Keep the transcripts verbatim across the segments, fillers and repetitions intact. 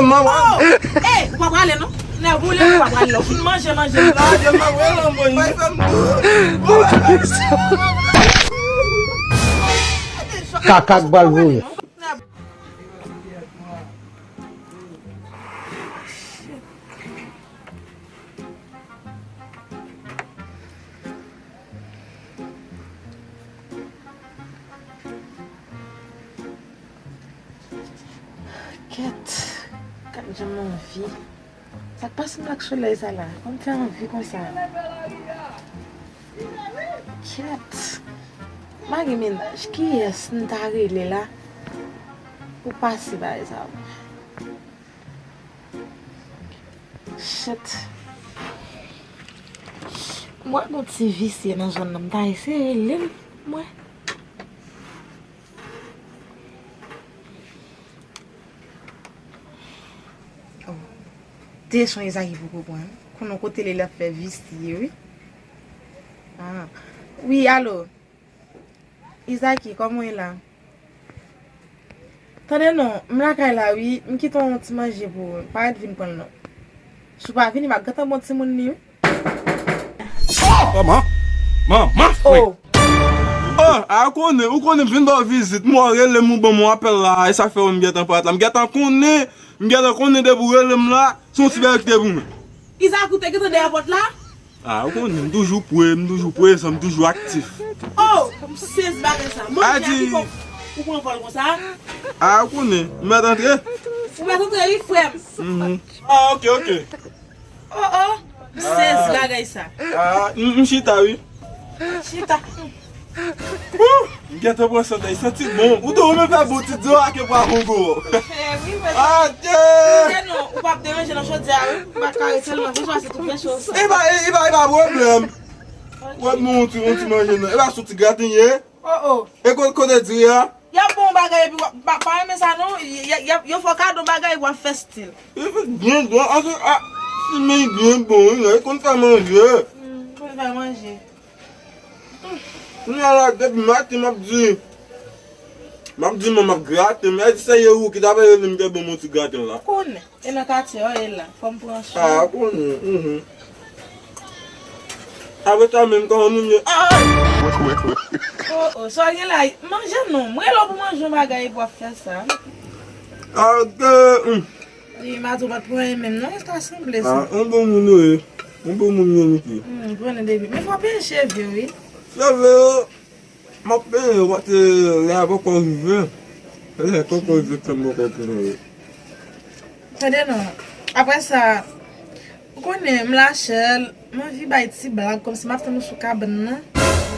Manman. Oh! Ey, ou pa prale non. Nèg ou lè ou pa prale lè ou fin manje, manje. Lage m ap rele m, boy. Bay fè m tou. Kaka k pral voye. Kèt, gad jan m anvi. Sa k pase m ak solèy sa la? Kòman m fè anvi konsa? Kèt. M pa gen mennaj. Kiyès m ta rele la pou pase bagay sa pou mwen? Shit. M wè gon ti visye nan zòn nan. M ta eseye rele l, mwen. Oh. Te son Izaki poko pran. Konnen kote li l ap fè visye, wi. Ah. Wi, alo. Izaki, kòman w ye la? Tande non, m lakay la, wi. M kite yon ti manje pou ou. Pa ret vin pran l, non. Si w pa vini, m ap gentan ba w timoun li, wi. Oh! Manman! Manman! Oh! Oh, a konnen, ou konnen m vin ba w vizit. M wè w rele m, ou ban m yon apèl la. E sa fè w m gentan parèt la. M gentan konnen, m gentan konnen depi w rele m la, se yon ti bagay ki te pou mwen. Izaki, ou te gentan dèyè pòt la? A, ou konnen, m toujou pre, m toujou prezan, m toujou aktif. Oh, m sezi bagay sa. Manje a ki fè w pran vòl konsa? A, ou konnen, m mèt antre? Ou mèt antre, wi, frè m. Mhm. Ah, ok, ok. Oh, oh, m sezi bagay sa. Ah, m, m chita, wi. Chita. Wouh! M gentan pran sante, li santi bon. Ou tou ou menm fè bon ti dlo ak pwa kongo. Eh, wi, men. Ah, Dieu! Tande non, ou p ap deranje nan chodyè a, wi. M pa ka rete l non, vin pase tout fè cho sa. E pa, e pa, e pa pwoblèm. Ok. Wè, m yon ti, yon ti manje non. E pa sou ti graten ye. Oh, oh. E ko-, kote diri a? Y ap bon bagay epi w ap, pa, pa renmen sa non. Y, y, y ap, yo fè w kado bagay epi w ap fè stil. Li byen bon, anfen, a, ti men byen bon, wi, non, li konn fè manje. Hmm, konn fè manje. Kounye a la, depi maten, m ap di, m ap di, manman, m ap graten, men se ou ki ta pale de m te bon, mon ti graten la. Konnen. E nan katye, oh, e la. Fò m pran swen. Ah, konnen, mhm. Apre sa menm, kòman moun ye? Ay! Oh, oh, sa w gen la? Manje non. M rele w pou manje yon bagay epi w ap fè sa. Ah, ok, hmm. Wi, mato pa t pou anyen menm, non? E ta sanble sa. Ah, yon bon moun ou ye. Yon bon moun ou ye, Niki. Hmm, konnen depi. Men fò w penyen cheve, wi. Cheve yo, m ap penyen yo, paske lè a poko rive. Lè a poko rive, tan m poko tounen yo. Tande non. Apre sa, ou konnen, m lachè, m anvi bay ti blag, kòmsi m ap tann ou sou kabann nan.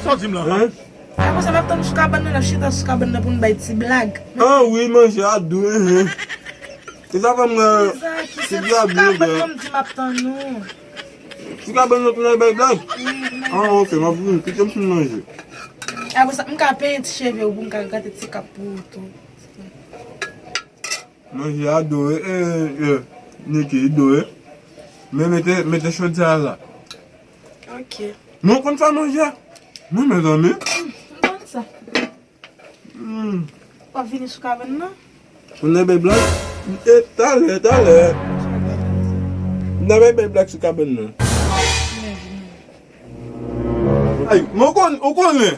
Sa w di m la? Hein? Apre sa, m ap tann ou sou kabann nan, n ap chita sou kabann nan pou n bay ti blag. Ah wi, manje a dou, hein. Se sa fè m, euh, se byen byen. Sou kabann nan, m di m ap tann ou. Sou kabann nan pou n al bay blag? Wi, m bay blag. Ah, ok, m ap vini, kite m fin manje. Apre sa, m ka penyen ti cheve w pou m ka gate ti kap pou ou tou. Manje a dou, e, e, e, Niki, dou, e. Men mete, mete chodyè a la. Ok. Men w konn fè manje a? Mwen, mezanmi. M konn sa. Hmm. W ap vini sou kabann nan? Pou n al bay blag? E, talè, talè. N al bay blag sou kabann nan. Ay, men w konn, ou konnen.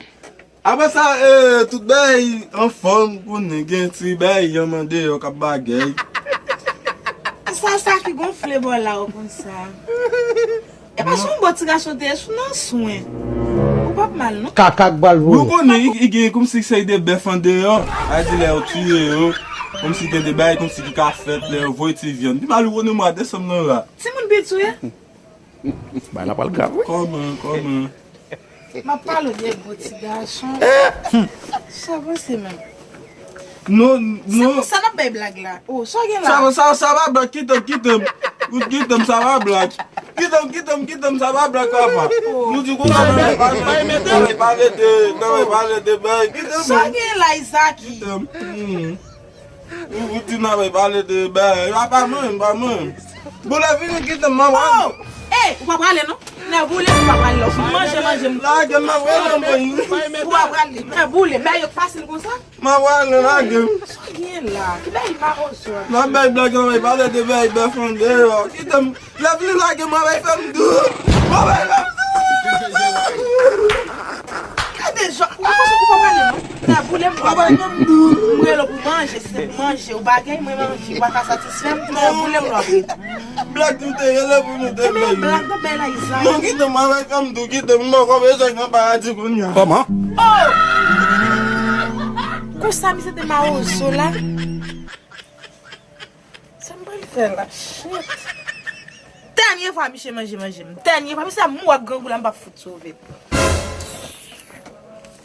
Apre sa, e, tout bagay anfòm, konnen gen ti bagay, yon mande yo k ap bagay. Sa, sa ki gonfle bò la, ou konn sa. E pa se yon bon ti gason te ye sou nan swen. Ou p ap mal, non? Kaka k pral voye. Ou konnen, i, i gen kòmsi se de bèf andeyò. A di lè yo tiye yo, kòmsi gen de bagay, kòmsi ki ka fèt, lè yo voye ti vyann. Pi mal ou konnen mwa desanm nan la. Timoun piti w ye? Bagay la pral grav, wi. Kòman, kòman? M ap pale w de gwo ti gason. Sa panse menm. Non, non. Se pou sa n ap bay blag la. Oh, sa w gen la? Sa, sa, sa pa blag, kite m, kite m. Ou kite m, sa pa blag. Kite m, kite m, kite m, sa pa blag, papa. Oh. Nou di konsa, nan pale, nan pale de, nan pale de blag. Kite m. Sa w gen la, Izaki? Kite m. Hmm. Ou, ou di nan pale de blag. E pa, pa mwen, pa mwen. Bon, lè vini, kite m, manman. Oh! Ey, ou pa prale, non? Nè boule, ou pa pral lè. Ou fin manje, manje m. Lage m, m ap rele mwen. Ou pa pral li. Nè boule, bagay yo fasil konsa. M ap rele, lage m. Sa gen la? Ki bagay mawozo? Nan bay blag, nan bay pale de bay bèf an deyò. Kite m. Lè vini lage m, bay fè m dou. Bay fè m dou. Gade jan, ou pa panse ou pa pale non. Nan boule m. Bay fè m dou. M rele pou manje, si se pou manje, ou bagay mwen manje, ou pa ka satisfè m, nan boule m lò vre. Blag nou te rele pou nou te bay. Blag nan bay la Izayi. Non, kite m, bay fè m dou, kite m, m poko bezwen nan paradi kounye a. Kòman? Oh! Konsa misye te mawozo la. Sa m pral fè la? Shit. Dènye fwa misye manje, manje m. Dènye fwa, misye ap mouri ak grangou la, m p ap fout sove.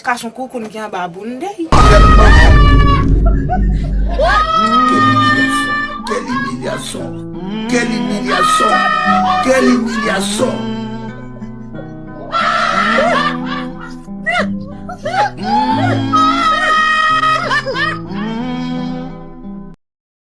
Kachon koukoun ki anba boundèy. Quelle humiliation, quelle humiliation, quelle humiliation, quelle humiliation.